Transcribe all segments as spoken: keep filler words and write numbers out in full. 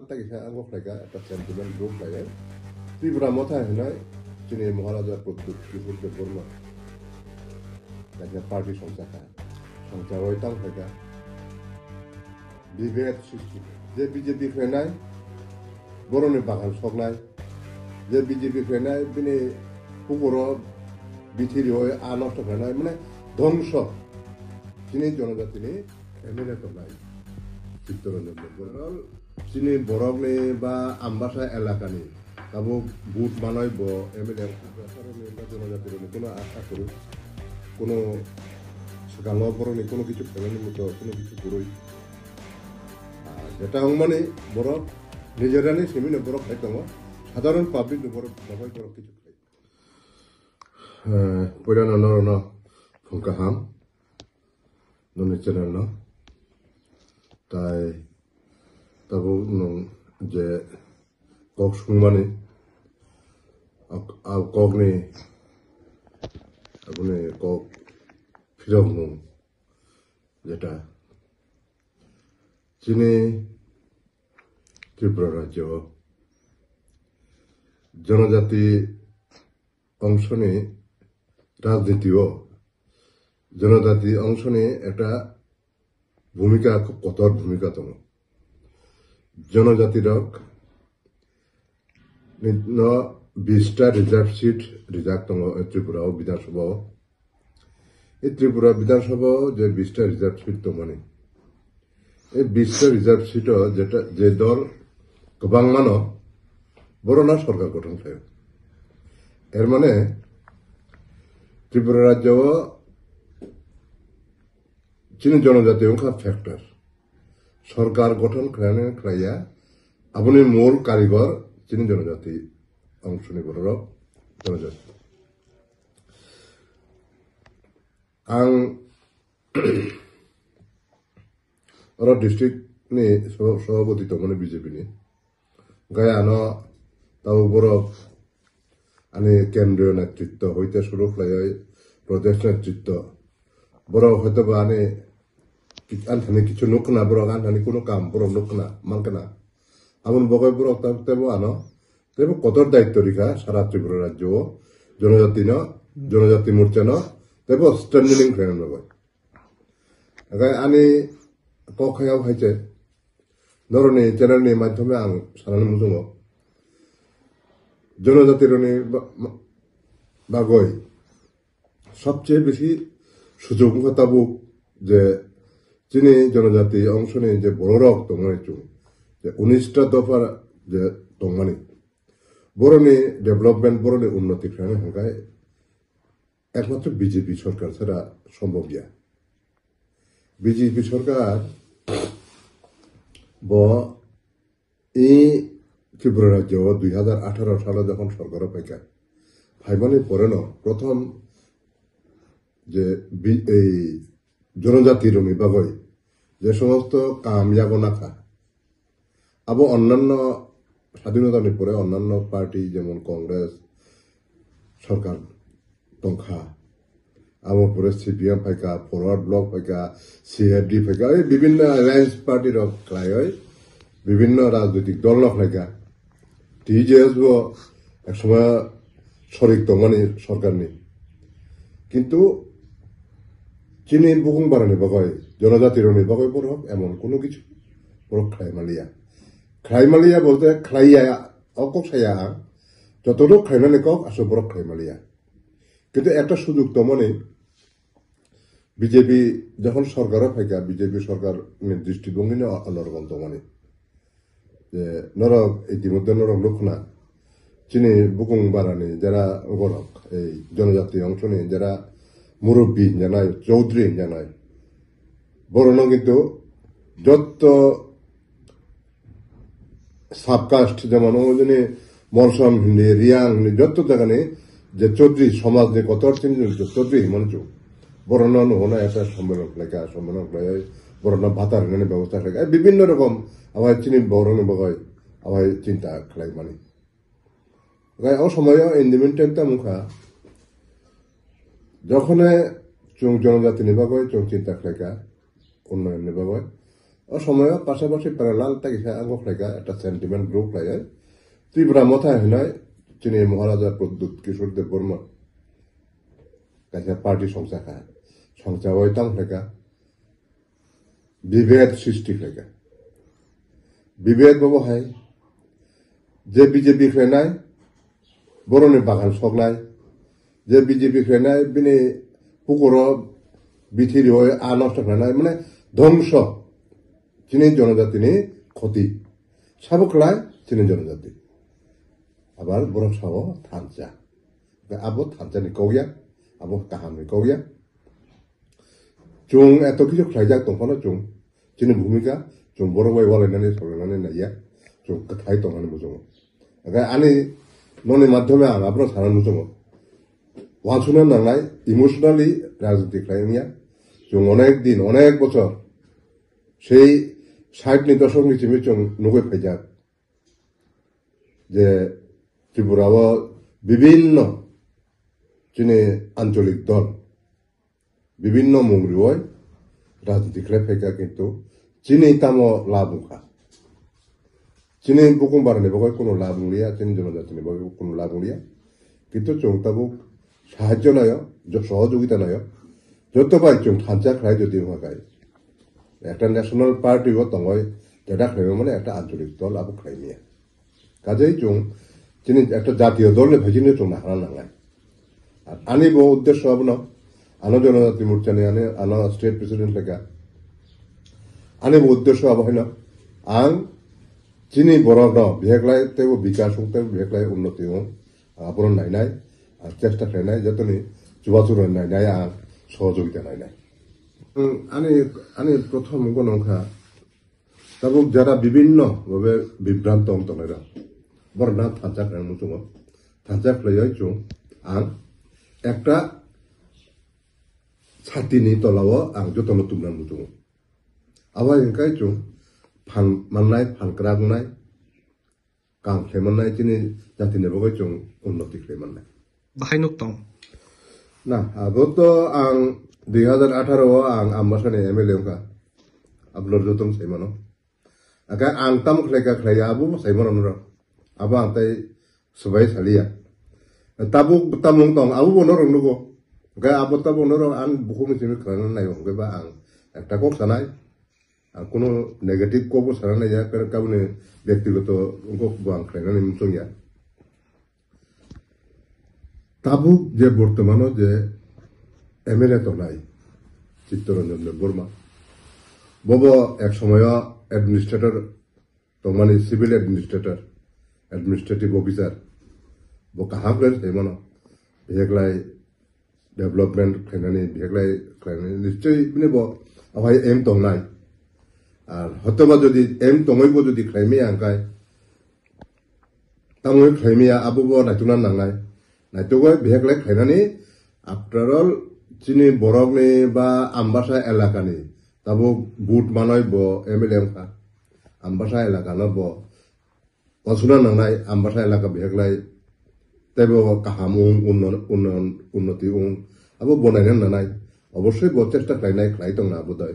Tei kisa ang kok khlaika, ekta sentiment group khlai. Tripura Motha hinai, chini Maharaja Pradyut Kishore Debbarma. Kaisa party songchakha. Songchawai tang khlaika. Bibed sristi. Je B J P khlainai, boroni bagan soknai. Je B J P khlainai, bini pukuro bithi rioi a nosto khlainai, mane dhongso. Chini jonojatini M L A tongnai. Chittaranjan Debbarma. Chini borokni ba Ambasa elakani tabuk vote manai bo M L A wngkha. Asarokni ba jonojati rokni kuno asa kwrwi, kuno swkango borokni kuno kichu phaimani muto kuno kichu kwrwi. Ah, jeta wngmani borok nijerani simino borok khai tongo, sadharon public ni borok babai borok kichu khai. Eh, puila no no no phung kaham. Noni channel no. Tai tabuk nwng je kok sungmani, a, a kokni, aboni kok phirokmung jeta chini Tripura rajyo o jonojati ongshoni rajniti o jonojati ongshoni ekta bhumika, kotor bhumika tongo. Jonojati rok ni no bista reserve seat rijak tongo Tripura o Bidhan Sabha o. E Tripura Bidhan Sabha o je bista reserve seat tongmani, e bista reserve seat o jeta, je dol kwbangmano, borokno sorkar gothon khlaio. Er mane Tripura rajyo o chini jonojati wngkha factor. Sorkar gothon khlainani khlaiya, aboni mol karigor chini jonojati ongshoni bororok, jonojati. Ang oro district ni sabha-, sabhapati tongmani B J P ni. Gaya ano tabuk borok ani kendriyo netritto hoite suru khlaioi, Pradesh netritto. Borok hoito ba ani ki-, ani thani kichu nuk khna, borok ani thani kunu kam borok nuk khna, mang khna. Aboni bagwi borok tab-, tebo ano, tebo kotor daitto rikha sara Tripura rajyo o, jonojati no, jonojati morcha no, tebo strengthening khlaina bagwi. Hingke ani kok hai o hai se, norokni channel ni maidhyome ang sanani muchungo. Jonojati rokni ba-, ma-, bagoi sobse besi sujog wngkha tabuk je chini jonojati ongshoni je bororok tongmani chung, je unis ta dopha je tongmani, boroni development, boroni unnoti khlaina hingke ekmatro B J P sorkar sara sombhob ya. B J P sorkar bo i Tripura rajyo o dui hajar atharo salo jokhon sorkaro phaikha, phaimani poreno prothom je bi-, ei jonojati rokni bagwi je somosto kam yago nakha, abo onnanno sadhinotani pore onnanno party jemon Congress sorkar tongkha, abo pore C P M phaikha, Forward Bloc phaikha, C F D phaikha, ei bibinno alliance party rok khlaioi bibinno rajnoitik dol no khlaikha. T J S bo eksomoy sorik tongmani sorkarni. Kintu chini bukung barani bagoi, jonojati rokni bagoi borok emon kono kichu borok khlai maliya. Khlai maliya bolte khlaiya, o kok saya ang. Jotono khlainani kok aswk borok khlai maliya. Kintu ekta sujog tongmani, B J P jokhon sorkaro phaikha, B J P sorkarni dristibongino onorokon tongmani. Je norok itimodhye norok nukna, chini bukung barani jera borok, ei jonojati ongshoni jera murubbi hinjanai, chowdhury hinjanai, borokno kintu jotto sub-caste, jemon o jini Molsom hindi, Riyang hindi, jotto jagani je Chaudhary somajni kotor chini je Chaudhary himani chwng. Borokno nuhuna ekta sommelon khlaikha, sommelon khlaiwi borokno bhata rinani bebosta khlaikha. Bibinno rokom abai chini borokni bagwi abai chinta khlaimani. Gai o somoyo independent tamo wngkha. Jokhone chwng jonojatini bagwi chwng chinta khlaikha, unnayonni bagwi. O somoyo pasapasi parallel ta kisa ang khlaika, ekta sentiment grow khlaiya. Tipra Motha hinai chini Maharaja Pradyut Kishore Debbarma kaisa party songchakha. Songchawai tang khlaika. Bibed srishti khlaika. Bibed bobo hai je B J P khlainai, boroni bagan soknai, je B J P khlainai, bini pukuro bithi rioi a nosto khlainai, mane dhongso chini jonojatini khoti. Sabo khlai chini jonojati. Abar borok sao thansa. Abo thansa ni kok ya, abo kaham ni kok ya. Chwng eto kisu khlaijak tongphano chwng chini bhumika chwng borok bai walainani solainani naiya, chwng kwthai tongmani muchungo. Hwnkhe ani noni madhyome ang abono sana muchungo. Wansukna nangnai emotionally rajniti khlai wngya. Chwng onek din, onek bochor sei sait ni doshok ni simi chwng nugwi phaijak je Tripura o bibinno chini ancholik dol bibinno mung rioi rajniti khlai phaikha, kintu chini tamo labh wngkha. Chini bukhung barani bagwi kunu labh wngliya, chini jonojatini bagwi kunu labh wngliya. Kintu chwng tabuk sahajyo naio, jo-, sohojogita naio. Joto bai chwng thansa khlai jodi wngkha khai. Ekta national party o tongoi, jeda khlaima mane ekta ancholik dol abo khlai manya. Kajai chwng chini ekta jatiyo dol ni phaisingno chwng nahana nangnai. Ar ani bo uddesho abono, ano Jonojati Morcha ni ani, ano state president lekha. Ani bo uddesho abo haino ang chini borok no biheklai teibo bikas wng teibo biheklai unnoti wng, ang abono nainai, ang chesta khlainai, jotoni chubachu rok nainai, ang sohojogita nainai. Ang ani, ani prothom wngkha nongkha, tabuk jara bibinno bhabe bibranto wng tongnai rok. Borok na thansa khlaina muchungo. Thansa khlaiwi chwng ang ekta satini tolao ang jotono tumna muchungo. Abo hai hwnkhai chwng phan mannai, phan kwrak wngnai, kam khlai mannai, chini jatini bagwi chwng unnoti khlai mannai. Bahai nuk tong. Na, abo to ang dui hazar atharo o ang Ambasani M L A wngkha. Ablo joto sai mano. Aka ang tamo khlai ka khlai ya, abo bo sai mano noro. Abo ang tai swbai saliya. Tabuk tamo wng tong, abo bo norok nugo. Aka abo tamo norok ang bukhuk ni simi khlaina nai, hwnkhe ba ang ekta kok sanai. Ang kuno negative kok bo sana nai ya, kar kaboni byaktigoto kok bo ang khlainani muchung ya. Tabuk je bortomano je M L A tongnai Chittaranjan Debbarma, bobo ek somoyo administrator tongmani, civil administrator, administrative officer, bo kaham khe sai mano, beheklai development khlainani, beheklai khlainani, nischoi bini bo ahai aim tongnai. Ar hotoba jodi aim tongwi bo jodi khlai maya hwnkhe, tamo khlai maya abo bo naitukna nangnai. Naitukwi beheklai khlainani, after all, chini borokni ba Ambasa elakani tabuk vote manwi bo M L A wngkha. Ambasa elakano bo wasuna nangnai, Ambasa elaka beheklai teibo kaham wng, unno-, unno-, unnoti wng, abo bo naina nanai. Obosoi bo chesta khlainai, khlai tongna abo doi.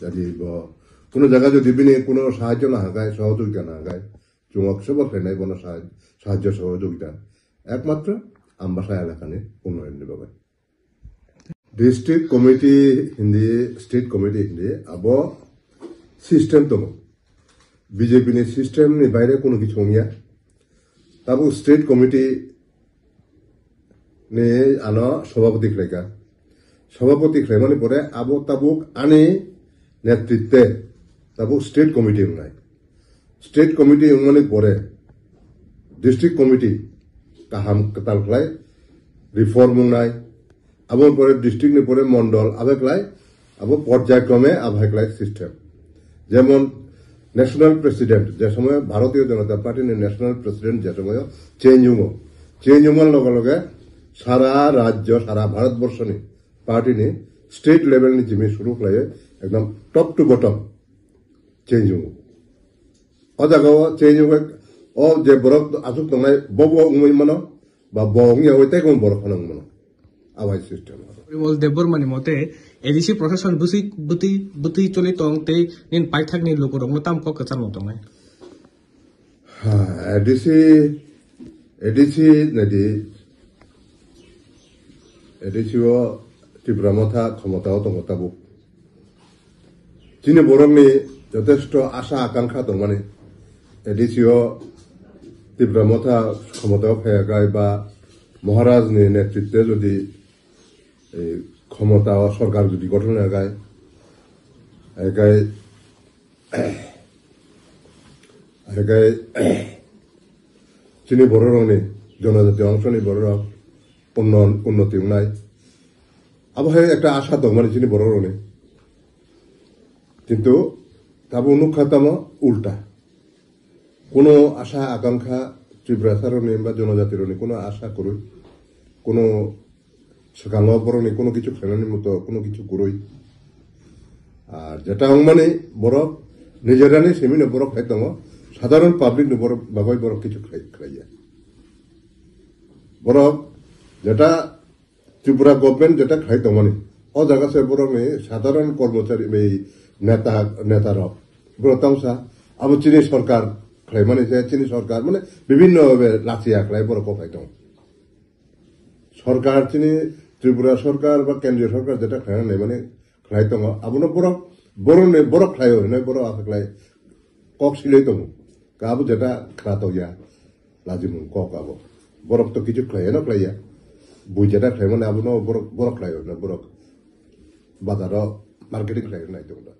Jadi bo kuno jaga jodi bini kuno sahajyo na hagai, sohojogita na hagai, chwng ok sebo khlainai bono sahaj-, sahajyo sohojogita. Ekmatro Ambasa elakani unnoyon ni bagwi. District committee hindi, state committee hindi, abo system tongo. B J P ni system ni baire kuno kichu wngya. Tabuk state committee ni ano sabhapati khlaika. Sabhapati khlaimani pore abo tabuk ani netritwe tabuk state committee wngnai. State committee wngmani pore district committee kaham kwtal khlai reform wngnai. Aboni pore district ni pore mondol, abeklai abo porjayakome abeklai system. Jemon national president, je somoy Bharatiya Janata Party ni national president je somoy change wngo, change wngmani loge loge sara rajyo, sara Bharat borso ni party ni state level ni jimi suru khlaiwi ekdom top to bottom change wngo. O jaga o change wngwi o je borok aswk tongnai bo bo wngwi mano, ba bo wngya wngwi tei borok phano wngwi mano. Abai system. Parimol Debbarma ni mote, A D C protection bwswi bwtwi bwtwi choli tong tei nini paithak ni lukurok no tam kok kwchang no tongnai. Ha, A D C, A D C nadi, A D C o Tipra Motha khomota o tongo tabuk. Chini borokni jotesto asha akankha tongmani, A D C o Tipra Motha khomotao phaiyakhai ba Maharaj ni netritwe jodi, eh, khomotao sorkar jodi gothon yakhai, haikhai, haikhai chini bororokni, jonojati ongsoni bororok unnon-, unnoti wngnai. Abo hai ekta asha tongmani chini bororokni. Kintu tabuk nukha tamo ulta. Kuno asha akankha Tiprasarokni ba jonojatirokni kuno asha kwrwi, kuno swkango borokni kuno kichu khlainani muto kuno kichu kwrwi. Ar jeta wngmani borok nijerani simino borok khai tongo, sadharon public ni borok bagwi borok kichu khlai-, khlaiya. Borok jeta Tripura government jeta khlai tongmani, o jaga se borokni sadharon kormochari bai neta, neta rok borok tongsa abo chini sorkar khlaimani je chini sorkar mane bibhinno bhabe lachiya khlai borok kok khai tongo. Sorkar chini Tripura sorkar ba kendriya sorkar jeta khlaina nai mani khlai tongo. Abono borok, borokni borok khlaio hinwi borok asa khlai kok silai tongo. Ka abo jeta khna tongya. Lajimung kok abo. Borok to kichu khlaiya no khlaiya. Bui jeta khlai mani abono borok, borok khlaio hinwi borok bazaro marketing khlai nai tongo.